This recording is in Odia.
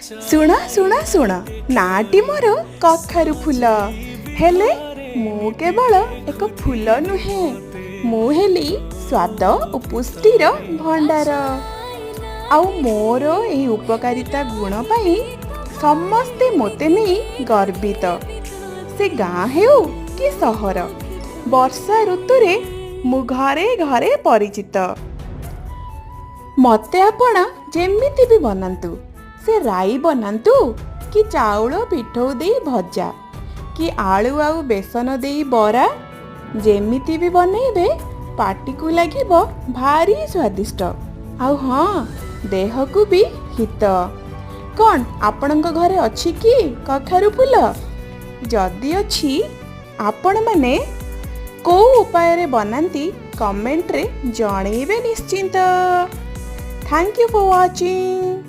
ଶୁଣ ଶୁଣ ଶୁଣ, ନାଁଟି ମୋର କଖାରୁ ଫୁଲ। ହେଲେ ମୁଁ କେବଳ ଏକ ଫୁଲ ନୁହେଁ, ମୁଁ ହେଲି ସ୍ୱାଦ ଓ ପୁଷ୍ଟିର ଭଣ୍ଡାର। ଆଉ ମୋର ଏହି ଉପକାରିତା ଗୁଣ ପାଇଁ ସମସ୍ତେ ମୋତେ ନେଇ ଗର୍ବିତ। ସେ ଗାଁ ହେଉ କି ସହର, ବର୍ଷା ଋତୁରେ ମୁଁ ଘରେ ଘରେ ପରିଚିତ। ମୋତେ ଆପଣ ଯେମିତି ବି ବନାନ୍ତୁ, ସେ ରାଇ ବନାନ୍ତୁ କି ଚାଉଳ ପିଠଉ ଦେଇ ଭଜା କି ଆଳୁ ଆଉ ବେସନ ଦେଇ ବରା, ଯେମିତି ବି ବନେଇବେ ପାଟିକୁ ଲାଗିବ ଭାରି ସ୍ୱାଦିଷ୍ଟ, ଆଉ ହଁ, ଦେହକୁ ବି ହିତ। କ'ଣ ଆପଣଙ୍କ ଘରେ ଅଛି କି କଖାରୁ ଫୁଲ? ଯଦି ଅଛି, ଆପଣମାନେ କେଉଁ ଉପାୟରେ ବନାନ୍ତି କମେଣ୍ଟରେ ଜଣେଇବେ ନିଶ୍ଚିନ୍ତ। Thank you for watching.